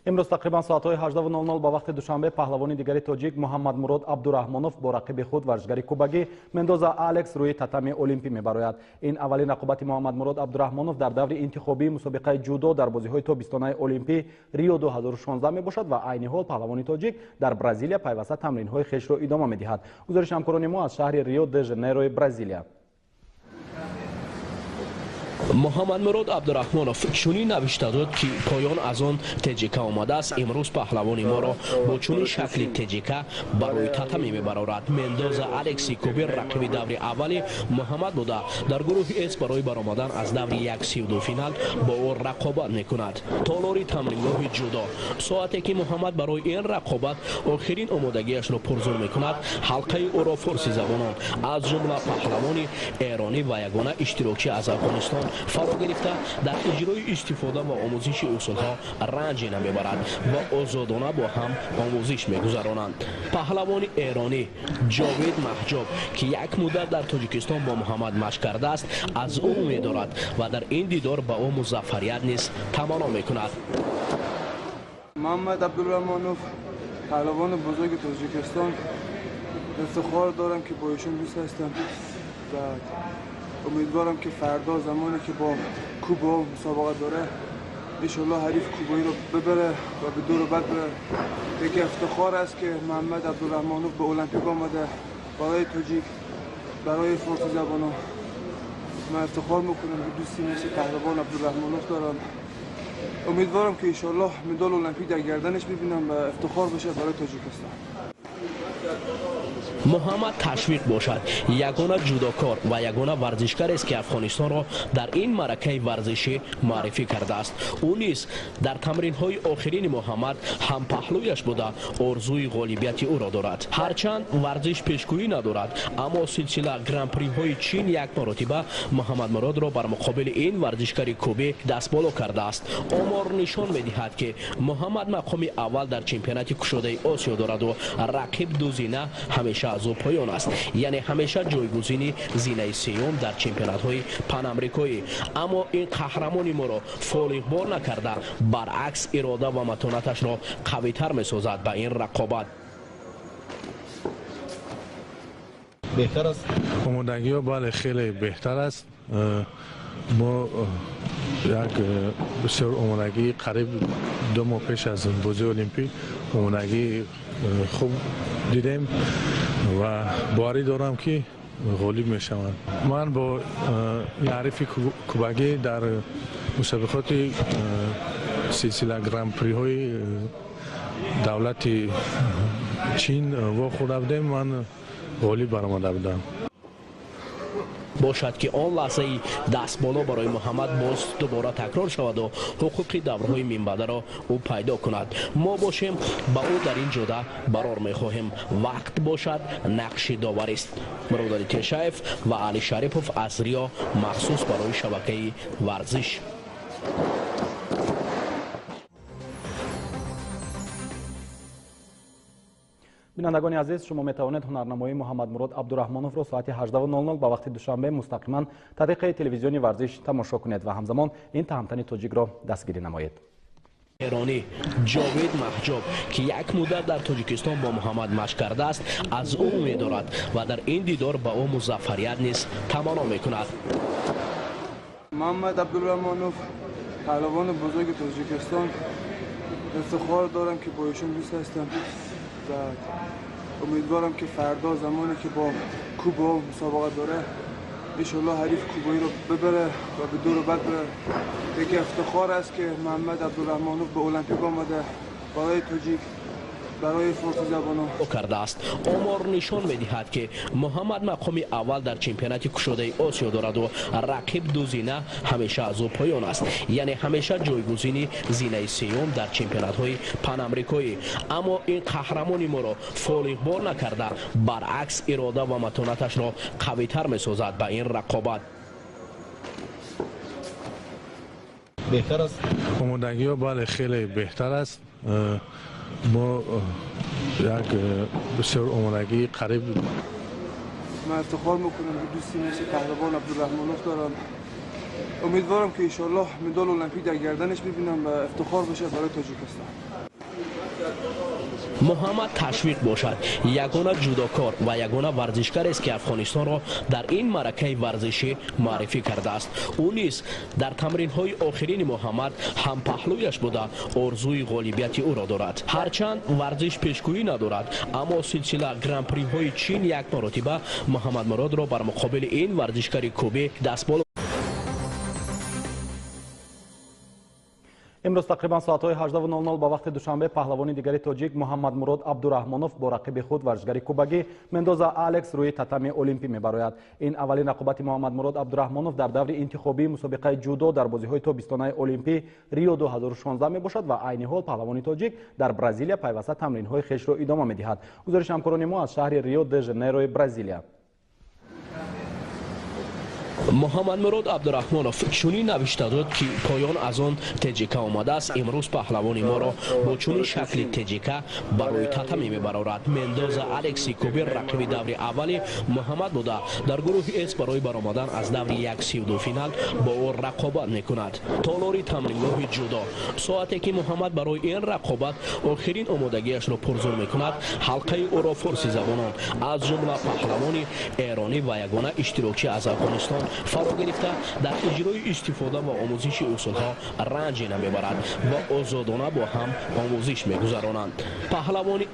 Имрӯз тақрибан соатҳои 18:00 ба вақти Душанбе паҳлавони дигари тоҷик Муҳаммадмурод Абдураҳмонов бо рақиби худ варзишгари кубагӣ Мендоза Алекс рӯи татами Олимпӣ мебарояд. Ин аввалин рақобати Муҳаммадмурод Абдураҳмонов дар даври интихобии мусобиқаи ҷудо дар бозиҳои тобистонаи Олимпӣ Рио 2016 мебошад ва айни ҳол паҳлавони тоҷик дар Бразилия пайваста тамринҳои хешро идома медиҳад. Гузориши ҳамкорони мо аз шаҳри Рио де Жанейрои Бразилия. Муҳаммадмурод Абдураҳмонов чунин навишта дод, ки поён аз он ТЖК омадааст. Имрӯз паҳлавони моро бо чунин шакли ТЖК барои татами мебарорад. Мендоза Алекси Кубир рақиби даври аввали Муҳаммад буда, дар гурӯҳи С барои баромадан аз даври 1-32 финал бо ӯ рақобат мекунад. Толори тамрингоҳи ҷудо. Соате ки Муҳаммад барои ин рақобат охирин омодагиашро пурзур мекунад, ҳалқаи ӯро форсизабонон, аз ҷумла паҳлавони эронӣ ва ягона иштирокчӣ аз Афғонистон фаро гирифта, дар иҷрои истифода ва омӯзиши усулҳо ранҷе намебарад ва озодона бо ҳам омӯзиш мегузаронанд. Паҳлавони эронӣ Ҷовид Маҳҷоб, ки як муддат дар Тоҷикистон бо Муҳаммад машқ кардааст, аз ӯ умед дорад ва дар ин дидор ба ӯ музаффарият низ таманно мекунад. Муҳаммад Абдураҳмонов паҳлавони бузурги Тоҷикистон, ифтихор дорам ки бо эшон дӯст ҳастам ва умедворам ки фардо замоне ки бо Куба мусобиқа дора, иншоаллоҳ ҳариф кубоиро бибаре ва ба дур бад баре. Яке ифтихор аст ки Муҳаммад Абдураҳмонов ба Олимпик омада барои тоҷик, барои форсизабонон. Ман ифтихор мекунам ки дӯсти мисли паҳлавон Абдураҳмонов дорам. Умедворам ки иншоаллоҳ медал Олимпик дар гарданаш бибинам ва ифтихор бошад барои Тоҷикистон. Муҳаммад ташвиқ бошад, ягона ҷудокор ва ягона варзишгарест, ки Афғонистонро дар ин маъракаи варзишӣ муаррифӣ кардааст. Ӯ низ дар тамринҳои охирини Муҳаммад ҳампаҳлӯяш буда, орзуи ғолибияти ӯро дорад. Ҳарчанд варзиш пешгӯӣ надорад, аммо силсила гран-приҳои Чин як маротиба Муҳаммадмуродро бар муқобили ин варзишгари кубӣ дастболо кардааст. Омор нишон медиҳад, ки Муҳаммад мақоми аввал дар чемпионати кушодаи Осиё дораду рақиб ду зина ҳамеша аз ӯ поён аст, яъне ҳамеша ҷойгузини зинаи сеюм дар чемпионатҳои панамрикоӣ. Аммо ин қаҳрамони моро фолиғбор накарда, баръакс ирода ва матонаташро қавитар месозад ба ин рақобат. Беҳтар аст омодагиҳо? Бале, хеле беҳтар аст. Мо як бисёр омодагӣ қариб 2 моҳ пеш аз бозии Олимпӣ омодагии хуб дидем ва боварӣ дорам, ки ғолиб мешаванд. Ман бо ҳарифи кубагӣ дар мусобиқоти силсила гран-приҳои давлати Чин вохӯрда будем, ман ғолиб баромада будам. Бошад, ки он лаҳзаи дастболо барои Муҳаммад боз дубора такрор шаваду ҳуқуқи даврҳои минбаъдаро ӯ пайдо кунад. Мо бошем, ба ӯ дар ин ҷода барор мехоҳем. Вақт бошад нақши доварист. Муродали Тешаев ва Али Шарипов аз Рио махсус барои шабакаи варзиш. Бинандагони азиз, шумо метавонед ҳунарнамоии Муҳаммадмурод Абдураҳмоновро соати 18:00 ба вақти Душанбе мустақиман тариқаи телевизиони варзиш тамошо кунед ва ҳамзамон ин таҳамтани тоҷикро дастгирӣ намоед. Эронӣ Ҷовид Маҳҷоб, ки як муддат дар Тоҷикистон бо Муҳаммад машқ кардааст, аз ӯ умед дорад ва дар ин дидор ба ӯ музаффарият низ таманно мекунад. Муҳаммад Абдураҳмонов паҳлавони бузурги Тоҷикистон, ифтихор дорам ки бо эшон дӯст ҳастам ва умедворам ки фардо замоне ки бо Куба мусобиқа дора, иншоаллоҳ ҳариф кубоиро бибаре ва ба дур бад баре. Яке ифтихор аст ки Муҳаммад Абдураҳмонов ба Олимпик омада барои тоҷик, барои форсизабонон. Кардааст. Омор нишон медиҳад, ки Муҳаммад мақоми аввал дар чемпионати кушодаи Осиё дораду рақиб ду зина ҳамеша аз ӯ поён аст, яъне ҳамеша ҷойгузини зинаи сеюм дар чемпионатҳои панамрикоӣ. Аммо ин қаҳрамони моро фолиғбор накарда, баръакс ирода ва матонаташро қавитар месозад ба ин рақобат. Беҳтар аст омодагиҳо? Бале, хеле беҳтар аст. Мо як бисёр омодагии қариб Ман ифтихор мекунам ки дӯсти мисли паҳлавон Абдураҳмонов дорам. Умедворам ки иншоаллоҳ медал Олимпик дар гарданаш бибинам ва ифтихор бошад барои Тоҷикистон. Муҳаммад Ташвиқ бошад ягона ҷудокор ва ягона варзишгарест, ки Афғонистонро дар ин маъракаи варзишӣ муаррифӣ кардааст. Ӯ низ дар тамринҳои охирини Муҳаммад ҳампаҳлӯяш буда, орзуи ғолибияти ӯро дорад. Ҳарчанд варзиш пешгӯӣ надорад, аммо силсила гран-приҳои Чин як маротиба Муҳаммадмуродро бар муқобили ин варзишгари кубӣ дастболо. Имрӯз тақрибан соатҳои 18:00 ба вақти Душанбе паҳлавони дигари тоҷик Муҳаммадмурод Абдураҳмонов бо рақиби худ варзишгари кубагӣ Мендоза Алекс рӯи татами Олимпӣ мебарояд. Ин аввалин рақобати Муҳаммадмурод Абдураҳмонов дар даври интихобии мусобиқаи ҷудо дар бозиҳои тобистонаи Олимпӣ Рио 2016 мебошад ва айни ҳол паҳлавони тоҷик дар Бразилия пайваста тамринҳои хешро идома медиҳад. Гузориши ҳамкорони мо аз шаҳри Рио де Жанейрои Бразилия. Муҳаммадмурод Абдураҳмонов чунин навишта дод, ки поён аз он ТҶК омадааст. Имрӯз паҳлавони моро бо чунин шакли ТҶК барои татами мебарорад. Мендоза Алекси Кубир рақиби даври аввали Муҳаммад буда, дар гурӯҳи С барои баромадан аз даври 1-32 финал бо ӯ рақобат мекунад. Толори тамрингоҳи ҷудо. Соате ки Муҳаммад барои ин рақобат охирин омодагиашро пурзур мекунад, ҳалқаи ӯро форсизабонон, аз ҷумла паҳлавони эронӣ ва ягона иштирокчӣ аз Афғонистон фаро гирифта, дар иҷрои истифода ва омӯзиши усулҳо ранҷе намебарад ва озодона бо ҳам омӯзиш мегузаронанд. Паҳлавони